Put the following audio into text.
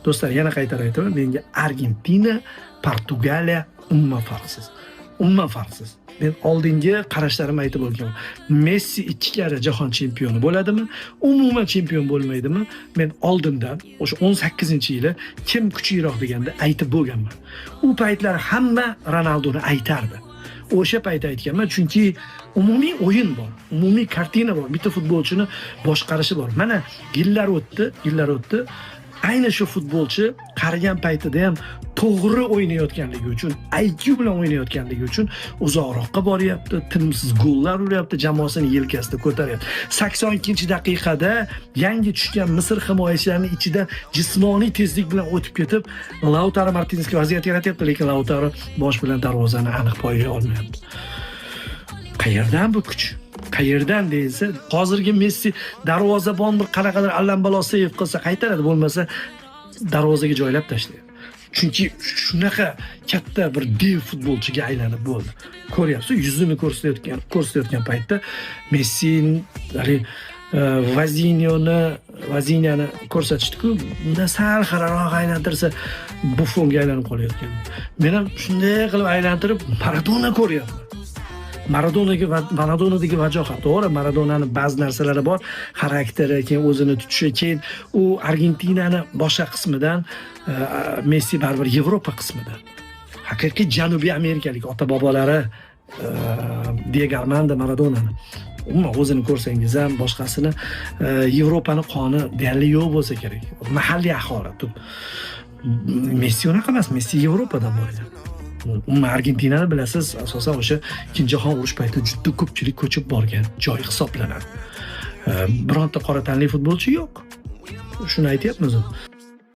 Do'stlar, yana qaytarib aytaman, menga Argentina, Portugaliya umuman farqsiz, umuman farqsiz. Men oldingi qarashlarimni aytib o'tganman. Messi ikki karra jahon chempioni bo'ladimi, umuman chempion bo'lmaydimi, men oldindan o'sha 18-yili kim kuchliroq deganda aytib bo'lganman. U paytlar hamma Ronaldoni aytardi. O'sha payt aytganman, chunki umumiy o'yin bor, umumiy картина bor, bitta futbolchini boshqarishi bor. Mana yillar o'tdi, yillar o'tdi. Ayni shu futbolchi qarigan paytida ham to'g'ri o'ynayotganligi uchun, IQ bilan o'ynayotganligi uchun uzoqroqqa boryapti, tinimsiz gollar uryapti, jamoasini yelkasida ko'taryapti. 82-daqiqada yangi tushgan Misr himoyachilarini ichidan jismoniy tezlik bilan o'tib ketib, Lautaro Martinesga vaziyat yaratyapti, lekin Lautaro bosh bilan darvozani aniq poylay olmayapti. Qayerdan bu kuch? Qayerdan deyilsa, hozirgi Messi darvozabon bir qanaqadir allambalo seyf qilsa qaytaradi, bo'lmasa darvozaga joylab tashlaydi. Chunki shunaqa katta bir dev futbolchiga aylanib bo'ldi. Ko'ryapsiz, yuzini ko'rsatayotgan paytda Messi haligi Vozinyani ko'rsatishdi-ku, unda sal xiraroq aylantirsa, Buffonga aylanib qolayotgan. Men ham shunday qilib aylantirib Maradona ko'ryapman. Maradonadagi vajohat, to'g'ri, Maradonani ba'zi narsalari bor, xarakteri, keyin o'zini tutishi, keyin u Argentinani boshqa qismidan, Messi baribir Yevropa qismidan. Haqiqiy Janubiy amerikalik ota bobolari Diego Armando Maradonani. Umuman o'zini ko'rsangiz ham, boshqasini Yevropani qoni deyarli yo'q bo'lsa kerak. Mahalliy aholi. Messi unaqa emas, Messi Yevropadan bo'lgan. Umuman Argentinani bilasiz, asosan o'sha Ikkinchi jahon urush paytida juda ko'pchilik ko'chib borgan joy hisoblanadi. Bironta qora tanli futbolchi yo'q. Shuni aytyapmiz.